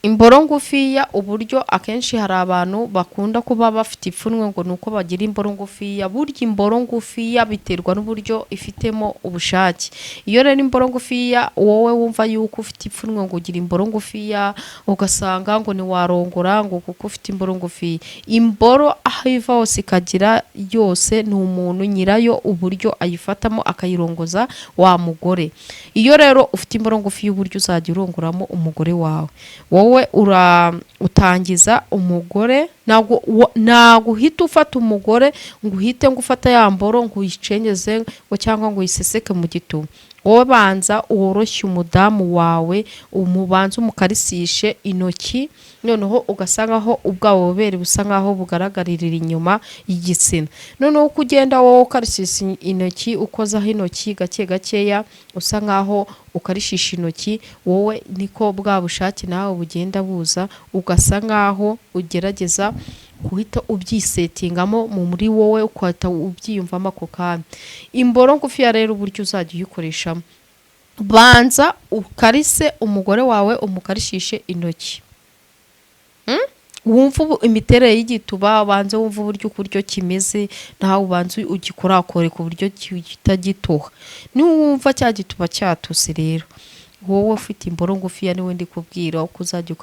Imboro ngufiya, uburyo akenshi hari abantu bakunda kuba bafite ipfunwe ngo ni uko bagira imboro ngufiya. Burya imboro ngufiya biterwa n'uburyo ifitemo ubushake. Iyo rero imboro ngufiya, wowe wumva yuko ufite ipfunwe ngo ugira imboro ngufiya, ugasanga ngo ntiwarongora ngo kuko ufite imboro ngufiya. Imboro aho iva hose ikagira yose, ni umuntu nyirayo uburyo ayifatamo akayirongoza wa mugore. Iyo rero ufite imboro ngufiya, uburyo uzajya urongoramo umugore wawe, wowe utangiza umugore, ntabwo uhita ufata umugore ngo uhite ngo ufate ya mboro ngo uyicengeze ngo cyangwa ngo uyiseseke mu gituba. Wowe banza woroshye umudamu wawe, umubanze umukarisishe intoki, noneho ugasa nkaho ubwa bubobere busa nkaho bugaragarira inyuma y'igitsina. Noneho uko ugenda wowe ukarisisha intoki, ukozaho intoki gake gakeya, usa nkaho ukarishisha intoki wowe, niko bwa bushake nawe bugenda buza, ugasa nkaho ugerageza guhita ubyisetingamo muri wowe, ugahita ubyiyumvamo ako kanya. Imboro ngufiya rero, uburyo uzajya uyikoreshamo, banza ukarise umugore wawe, umukarishishe intoki, Wumva ubu imiterere y'igituba, ubanze wumve uburyo uburyo kimeze, nawe ubanze ugikorakore ku buryo gihita gitoha. Niwumva cya gituba cyatose rero, wowe ufite imboro ngufiya niwe ndi kubwira, uko uzajya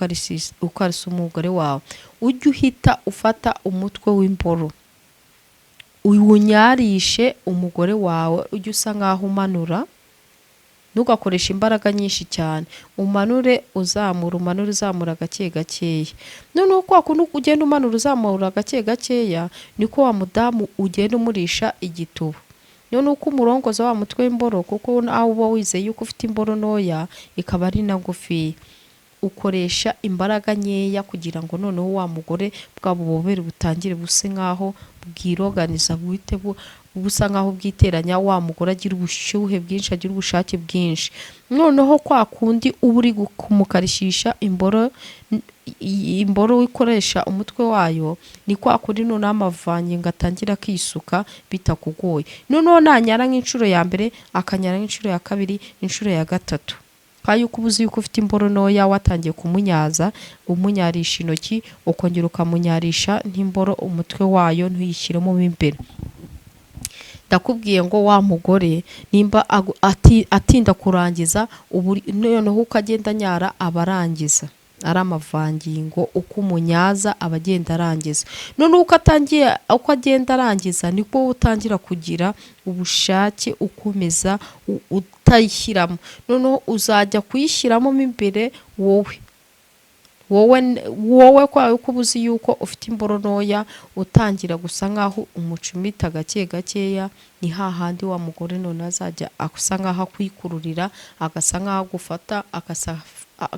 ukarisa umugore wawe, ujye uhita ufata umutwe w'imboro uwunyarishe umugore wawe. Ujye usa nkaho umanura, ntugakoreshe imbaraga nyinshi cyane, umanure uzamura, umanure uzamura gake gakeya. Noneho kwa kundi ugenda umanura uzamura gake gakeya, niko wa mudamu ugenda umurisha igituba. Noneho uko umurongoza wa mutwe w'imboro, kuko nawe uba wizeye yuko ufite imboro ntoya ikaba ari na ngufiya, ukoresha imbaraga nkeya kugira ngo noneho wa mugore bwa bubobere butangire buse nkaho bwiroganiza, buhite busa nkaho bwiteranya, wa mugore agira ubushyuhe bwinshi, agira ubushake bwinshi. Noneho kwa kundi uba uri kumukarishisha imboro, imboro ukoresha umutwe wayo, ni kwa kundi noneho amavangingo atangira akisuka bitakugoye. Noneho nanyara nk'inshuro ya mbere, akanyara nk'inshuro ya kabiri, inshuro ya gatatu, kandi yuko uba uzi yuko ufite imboro ntoya, watangiye kumunyaza, umunyarisha intoki, ukongera ukamunyarisha n'imboro umutwe wayo, ntuyishyiremo mo imbere. Ndakubwiye ngo wa mugore nimba atinda kurangiza, ubu noneho uko agenda anyara aba arangiza ari amavangingo. Uko umunyaza aba agenda arangiza. Noneho uko atangiye, uko agenda arangiza, niko wowe utangira kugira ubushake, ukomeza utayishyiramo. Noneho uzajya kuyishyiramo mo imbere wowe kwa uko uba uzi yuko ufite imboro ntoya, utangira gusa nkaho umucumita gake gakeya, ni hahandi wa mugore none azajya asa nkaho akwikururira, agasa nkaho agufata, agasa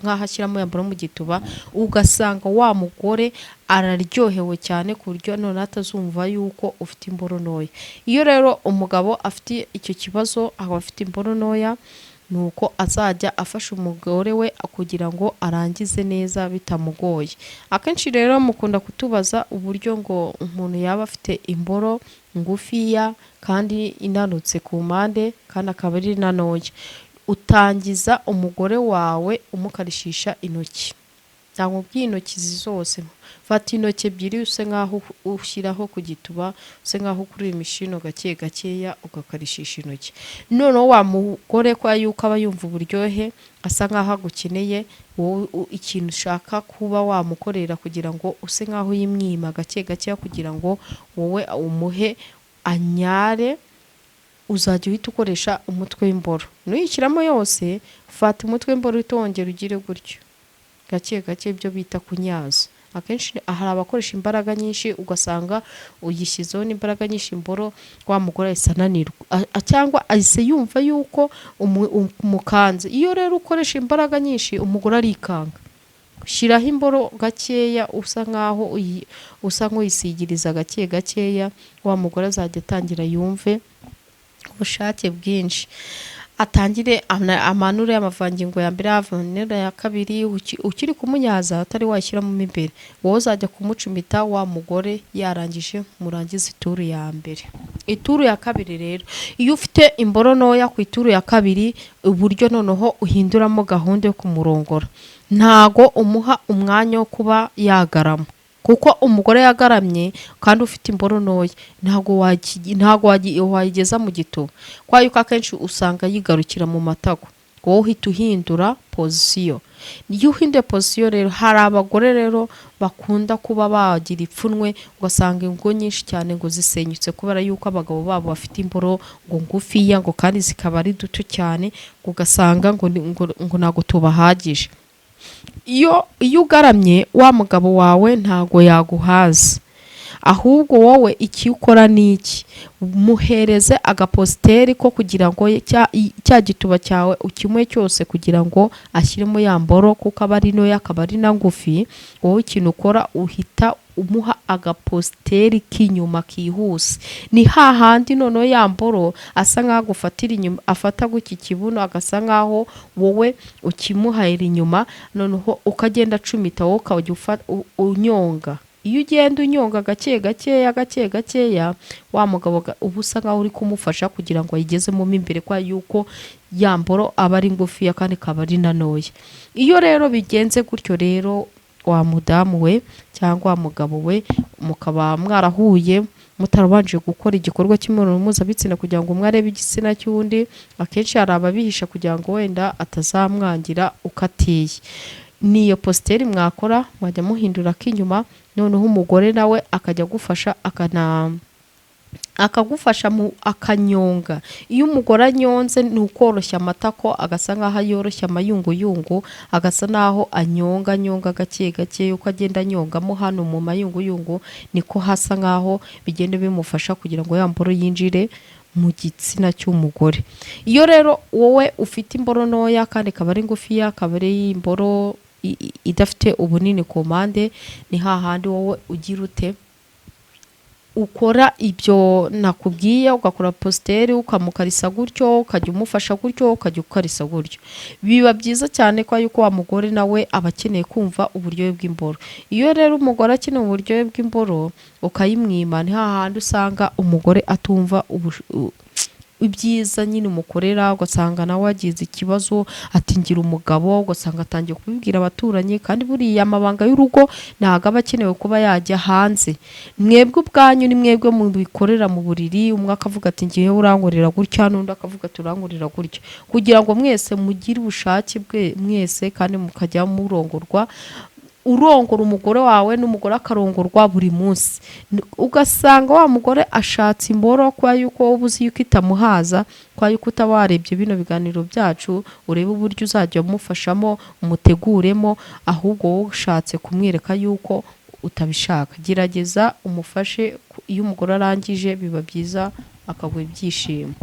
nkaho ashyiramo ya mboro mu gituba, ugasanga wa mugore araryohewe cyane ku buryo none atazumva yuko ufite imboro ntoya. Iyo rero umugabo afite icyo kibazo, akaba afite imboro ntoya, ni uko azajya afasha umugore we kugira ngo arangize neza bitamugoye. Akenshi rero mukunda kutubaza uburyo ngo umuntu yaba afite imboro ngufiya kandi inanutse ku mpande, kandi akaba ari na ntoya. Utangiza umugore wawe umukarishisha intoki. Ntabwo ubwiye intoki izi zose, fata intoki ebyiri, use nkaho ushyiraho ku gituba, use nkaho ukurura imishino gake gakeya, ugakarishisha intoki. Noneho wa mugore, kwa yuko aba yumva uburyohe, asa nkaho agukeneye wowe, ikintu ushaka kuba wamukorera kugira ngo use nkaho uyimwima gake gakeya kugira ngo wowe umuhe anyare, uzajya uhita ukoresha umutwe w'imboro. Nuyishyiramo yose, fata umutwe w'imboro, uhite wongera ugire gutyo gake gake, ibyo bita kunyaza. Akenshi hari abakoresha imbaraga nyinshi, ugasanga uyishyizeho n'imbaraga nyinshi imboro, wa mugore ahise ananirwa cyangwa ahise yumva yuko umukanze. Iyo rero ukoresha imbaraga nyinshi, umugore arikanga. Shyiraho imboro gakeya, usa nkaho usa nk'uyisigiriza gake gakeya, wa mugore azajya atangira yumve ubushake bwinshi, atangire amanure amavangingo ya mbere, amanure ya kabiri. Ukiri kumunyaza, atari washyiramo imbere, wowe uzajya kumucumita wa mugore yarangije, murangize ituru ya mbere. Ituru ya kabiri rero, iyo ufite imboro ntoya, ku ituru ya kabiri uburyo noneho uhinduramo gahunda yo kumurongora, Ntago umuha umwanya wo kuba yagarama, kuko umugore yagaramye kandi ufite imboro ntoya, ntago wayigeza mu gituba, kwa yuko akenshi usanga yigarukira mu matako. Wowe uhita uhindura position. Iyo uhinduye position rero, hari abagore rero bakunda kuba bagira ipfunwe, ugasanga ingo nyinshi cyane ngo zisenyutse kubera yuko abagabo babo bafite imboro ngo ngufiya, ngo kandi zikaba ari duto cyane, ngo ugasanga ngo ntabwo tubahagije. Iyo ugaramye, wa mugabo wawe ntago yaguhaza. Ahubwo wowe icyo ukora ni iki? Muhereze agaposture ko kugira ngo cya gituba cyawe ukimuhe cyose, kugira ngo ashyiremo ya mboro, kuko aba ari ntoya, akaba ari na ngufi. Wowe ikintu ukora, uhita umuha agaposture k'inyuma kihuse. Ni hahandi noneho ya mboro asa nk'aho agufatira inyuma, afata gutya ikibuno, agasa nk'aho wowe ukimuhayira inyuma, noneho ukagenda acumita, wowe ukajya unyonga. Iyo ugenda unyonga gake gakeya, gake gakeya, wa mugabo uba usa nkaho uri kumufasha kugira ngo ayigezemo mo imbere, kwa yuko ya mboro aba ari ngufiya kandi ikaba ari na ntoya. Iyo rero bigenze gutyo rero, wa mudamu we cyangwa wa mugabo we, mukaba mwarahuye mutarabanje gukora igikorwa cy'imibonano mpuzabitsina kugira ngo umwe arebe igitsina cy'undi, akenshi hari ababihisha kugira ngo wenda atazamwangira uko ateye. Niyo posture mwakora, mwajya muhindura ak'inyuma, noneho umugore nawe akajya agufasha, akagufasha mu akanyonga. Iyo umugore anyonze, ni ukoroshya amatako, agasa nk'aho yoroshya amayunguyungu, agasa n'aho anyonga, anyonga gake gake. Uko agenda anyongamo hano mu mayunguyungu, niko hasa nk'aho bigenda bimufasha kugira ngo ya mboro yinjire mu gitsina cy'umugore. Iyo rero wowe ufite imboro ntoya kandi ikaba ari ngufiya, akaba ari imboro idafite ubunini ku mpande, ni hahandi wowe ugira ute? Ukora ibyo nakubwiye, ugakora posture, ukamukarisa gutyo, ukajya umufasha gutyo, ukajya ukarisa gutyo. Biba byiza cyane ko yuko wa mugore nawe aba akeneye kumva uburyohe bw'imboro. Iyo rero umugore akeneye uburyohe bw'imboro ukayimwima, ni hahandi usanga umugore atumva ibyiza nyine umukorera, ugasanga nawe wagize ikibazo, ati ngira umugabo, ugasanga atangiye kubibwira abaturanyi. Kandi buriya amabanga y'urugo ntabwo aba akenewe kuba yajya hanze. Mwebwe ubwanyu ni mwebwe mubikorera mu buriri, umwe akavuga ati ngiye urankorera gutya, n'undi akavuga ati urankorera gutya, kugira ngo mwese mugire ubushake bwe mwese, kandi mukajya murongorwa, urongora umugore wawe n'umugore akarongorwa buri munsi. Ugasanga wa mugore ashatse imboro kwa yuko wowe uzi yuko itamuhaza, kwa yuko utaba warebye bino biganiro byacu, urebe uburyo uzajya umufashamo, umuteguremo. Ahubwo wowe ushatse kumwereka yuko utabishaka. Gerageza umufashe. Iyo umugore arangije, biba byiza, akaguha ibyishimo.